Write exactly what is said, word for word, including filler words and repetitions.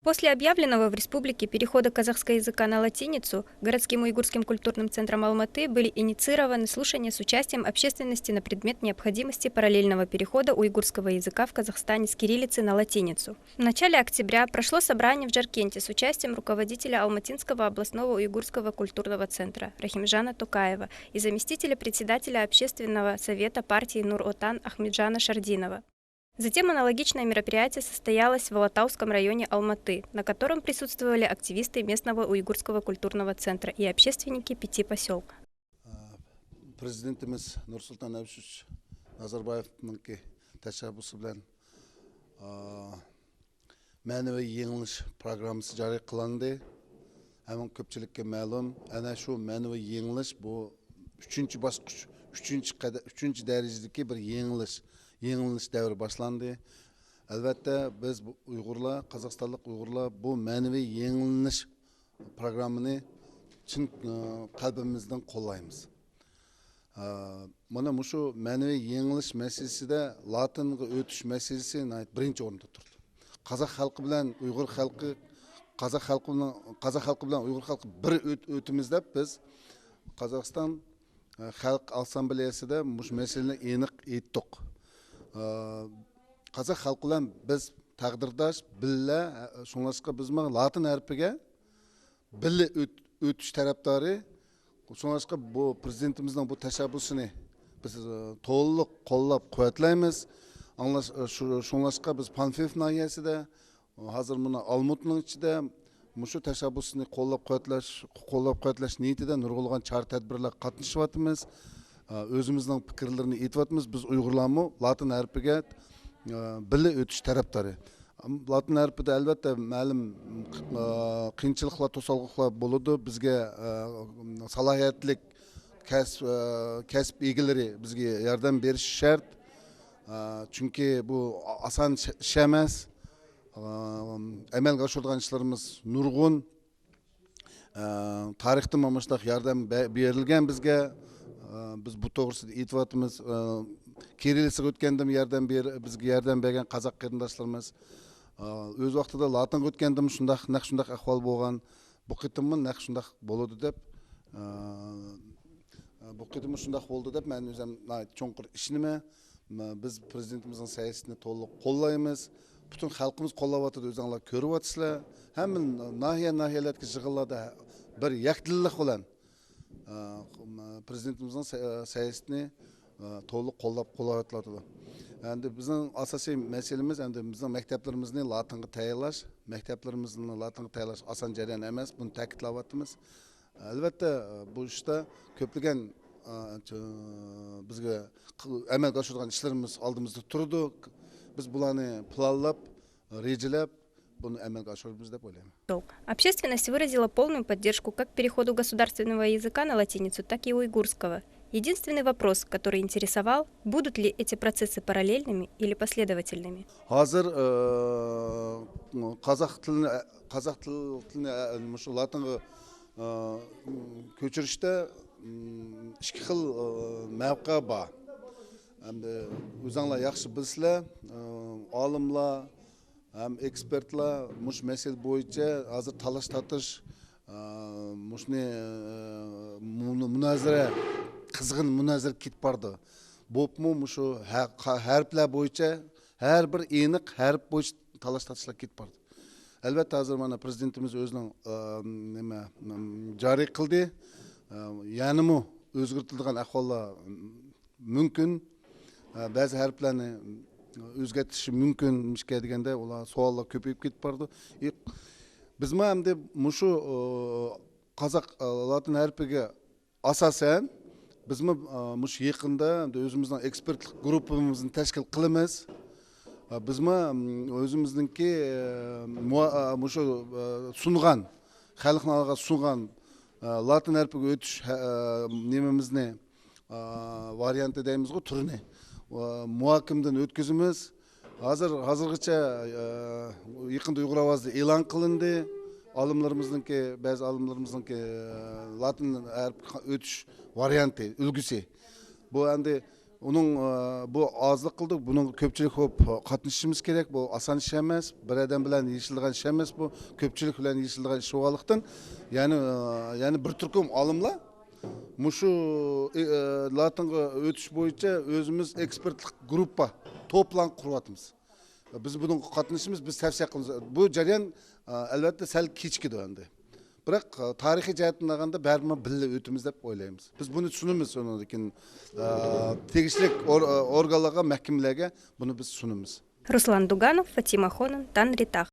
После объявленного в республике перехода казахского языка на латиницу городским уйгурским культурным центром Алматы были инициированы слушания с участием общественности на предмет необходимости параллельного перехода уйгурского языка в Казахстане с кириллицы на латиницу. В начале октября прошло собрание в Джаркенте с участием руководителя Алматинского областного уйгурского культурного центра Рахимжана Токаева и заместителя председателя общественного совета партии «Нур-Отан» Ахмеджана Шардинова. Затем аналогичное мероприятие состоялось в Алатауском районе Алматы, на котором присутствовали активисты местного уйгурского культурного центра и общественники пяти посёлка. Президentimiz Nursultan Abishevich Nazarbaevningki tashabbusi bilan ma'naviy yanglish programmasi joriy qilindi. Hamma ko'pchilikka ma'lum, ana shu ma'naviy yanglish bu uchinchi bosqich, uchinchi qada-, uchinchi darajadagi bir yanglish, yanglish davri boshlandi. Albatta, biz bu uyg'urlar, qozog'istonlik uyg'urlar bu ma'naviy yanglish programmani chin qalbimizdan qo'llaymiz. Mana mushu ma'naviy yanglish masalasida latinga o'tish masalasi birinchi o'rinda turdi. Qozoq xalqi bilan uyg'ur xalqi, qozoq xalqi bilan qozoq xalqi bilan uyg'ur xalqi bir o'timiz deb biz Qozog'iston xalq assambleyasida mush masalani aniq aytdik. Qozoq xalqi bilan biz taqdirdosh, billa, shunglashqa biz latin harfiga birga o'tish tarafdori. Shunglashqa bu prezidentimizning bu tashabbusini biz to'liq qo'llab quvvatlaymiz. Shunglashqa biz Panfilov nohiyasida, hozir muna Olmutning ichida mushu tashabbusni qo'llab quvvatlash qo'llab quvvatlash niyatida nurg'ulg'an chora tadbirlar qatnashyapmiz. O'zimizning fikrlarini aytyapmiz. Biz uyg'urlarmi latin harfiga birga o'tish tarafdori. Latin harfida albatta ma'lum qiyinchiliklar, to'solqinlar bo'ladi. Bizga salohiyatlik kasb kasb egalari bizga yordam berishi shart. Chunki bu oson ish emas. Amalga oshiradigan ishlarimiz nurg'un. Tarixda mana shunday yordam berilgan bizga. Biz bu to'g'risida aytyapmiz. Kirillisaga o'tganda yordam bizga yordam bergan qozoq qarindoshlarimiz. O'z vaqtida latinga o'tganda shundoq, naq shundoq ahvol bo'lgan. Bu qitimmi naq shundoq bo'ladi deb, bu qitimmi shundoq bo'ldi deb men o'zim chunqur ishonaman. Biz prezidentimizning siyosatini to'liq qo'llaymiz. Butun xalqimiz qo'llayotdi, o'zinglar ko'ryapsizlar. Hamma nohiya nohiyalardagi yig'inlarda bir yakdillik bilan prezidentimizning siyosatini to'liq qo'llab quvvatlayotdi. Endi bizning asosiy masalamiz endi bizning maktablarimizni latinga tayyorlash, maktablarimizni latinga tayyorlash oson jarayon emas, buni ta'kidlayapmiz. Albatta, bu ishda ko'plagan bizga amalga oshiradigan ishlarimiz oldimizda turdi. Biz bularni planlab, rejalab, buni amalga oshiramiz deb o'ylayman. Общественность выразила полную поддержку как переходу государственного языка на латиницу, так и уйгурского. Единственный вопрос, который интересовал, будут ли эти процессы параллельными или последовательными. Hozir qozoq tilini qozoq tilini shu latinga ko'chirishda ikki xil mavqe bor. Endi o'zinglar yaxshi bilsizlar, olimlar ham ekspertlar mush masala bo'yicha hozir talash-tartish, mushuni munozara, qizg'in munozara ketib bordi. Bo'pmi, mushu harflar bo'yicha, har bir aniq harf bo'yicha talash-tartishlar ketib bordi. Albatta, hozir mana prezidentimiz o'zining nima joriy qildi. Yanimi o'zgartiriladigan ahvollar mumkin. Ba'zi harflarni o'zgartirishi mumkinmikan deganda ular savollar ko'payib ketib bordi. Bizmi endi mushu qozoq latin harfiga asosan bizmi mushu yaqinda endi o'zimizning ekspertlik gruppamizni tashkil qilamiz. Bizmi o'zimizningki mushu sungan, xalqni oldiga sungan latin harfiga o'tish nimamizni varianti deymizku, turini muhokamdan o'tkazamiz. Hozir hozirgacha yaqinda Uyg'ur ovozida e'lon qilindi. Olimlarimizningki, ba'zi olimlarimizningki latin harfiga o'tish varianti, ulgusi. Bu endi ئۇنىڭ، ئە، بۇ ئازلىق قىلدۇق. بۇنىڭغا كۆپچىلىك بولۇپ قاتنىشىشىمىز كېرەك. بۇ ئاسان ئىش ئەمەس. بىر ئادەم بىلەن يېشىلىدىغان ئىش ئەمەس بۇ. كۆپچىلىك بىلەن يېشىلىدىغان ئىش بولغانلىقتىن، يەنى، ئە، يەنى بىر تۈركۈم ئالىملار مۇشۇ، ئە، ئە، لاتىنغا ئۆتۈش بويىچە ئۆزىمىز ئېكسپېرتلىق گۇرۇپپا، توپلام قۇرۇۋاتىمىز. بىز بۇنىڭغا قاتنىشىمىز، بىز تەۋسىيە قىلىمىز. بۇ جەريان، ئە، ئەلۋەتتە، سەل كېچىكىدۇ ئەمدى. بىراق، ئە، تارىخىي جەھەتتىن ئالغاندا، بەرىبىر بىللە ئۆتىمىز دەپ ئويلايمىز. بىز بۇنى سۇنىمىز، ئۇنىڭدىن كېيىن، ئە، تېگىشلىك ئور-، ئە، ئورگانلارغا، مەھكىمىلەرگە بۇنى بىز سۇنىمىز. Руслан Дуганов, Фатима Хонан, Тангри Тах.